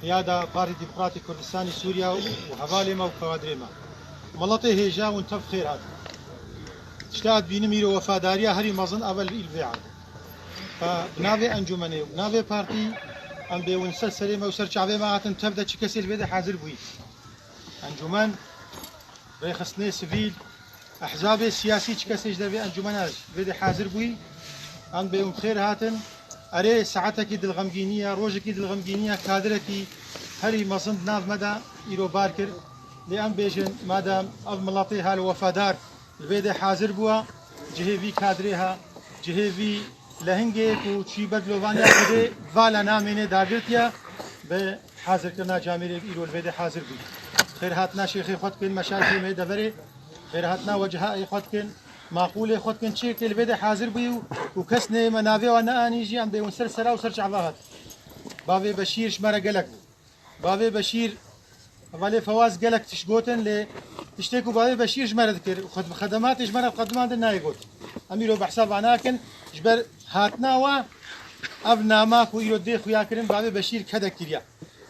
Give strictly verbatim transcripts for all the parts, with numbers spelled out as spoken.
Qiyada Partî Demokratî Kurdistanî Sûriya û hevalê me û kawadrê me. Miletê hêja hûn tev xêr hatin. Tişta dibînim îro wefadariya herî mezin evel îl vê erdê. Ka bi navê encûmenê û bi navê partî em bê hûn ser serê me û ser çavê me hatin tev de çi kesê li vê de hazir bûyî. Encûmen, rêxistinê sivîl, ehzabê siyasî çi kesê ji dervê encûmena vê de hazir bûyî, em bê hûn xêr hatin. Erê, saetekî dilxemgînî ye, rojekî dilxemgînî ye, kadirekî herî mezin di nav me de îro bar kir. Lê em bêjin, madem ev miletê hal wefadar li vê de hazir bûwa, cihê vî kadrê ha, cihê vî lehingê ku çî ber dilovaniya Xwedê vala namênê dagirtiye, bi hazirkirina camêrê îro li vê de hazir bûyî. Xêrhatina şêxê xwe dikin, meşayixê me yê deverê, xêrhatina wecihayê xwe dikin, maqûlê xwe dikin, çiyekê li vê de hazir bûyî û, û kes neyê me navê wan neanî jî em bê hûn ser sera û ser çava hat. Bavê Beşîr ji me re gelek bû. Bavê Beşîr, hevalê Fewaz gelek tişt gotin, lê tiştê ku bavê Beşîr ji me re dikir, xed-, xedematê ji me re qedimandin nayê got. Em îro behsa va nakin, ji ber hatina we ev nama ku îro dê xuya kirin, bavê Beşîr kedek kiriye.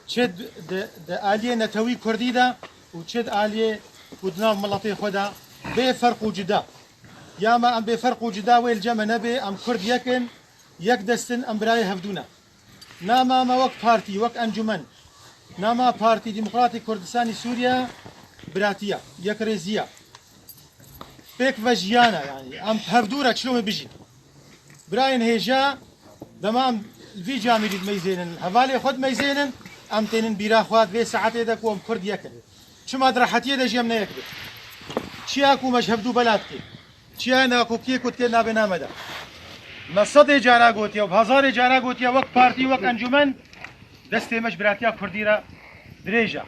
Çi di, di, di aliyê netewî kurdî de û çi di aliyê ku di nav miletê xwe de bê ferq û cida. Ya me em bê ferq û cida wê li cem me nebê, em kurd yek in, yek dest in, em birayê hevdû ne. Nama me wek partî, wek encûmen, nama Partî Demokratîk Kurdistanî Sûriye biratiya, yekrêziya. Pêk ve jiyana, yanî em hevdû re çilo me bijîn. Birayên hêja, dema em vî camîrî dimeyzênin, hevalê xwe dimeyzênin, em tênin bîra xwe, vê saetê de ku em kurd yek in. Çima di rehetiyê de jî em ne yek bin? Çiya ku me ji hevdû bela dike? Çiya nakokiyê ku dike navê name de? Me sedê cara gotiye û bi hezarê cara gotiye, wek partî, wek encûmen, destê me ji biratiya kurdî re dirêj e.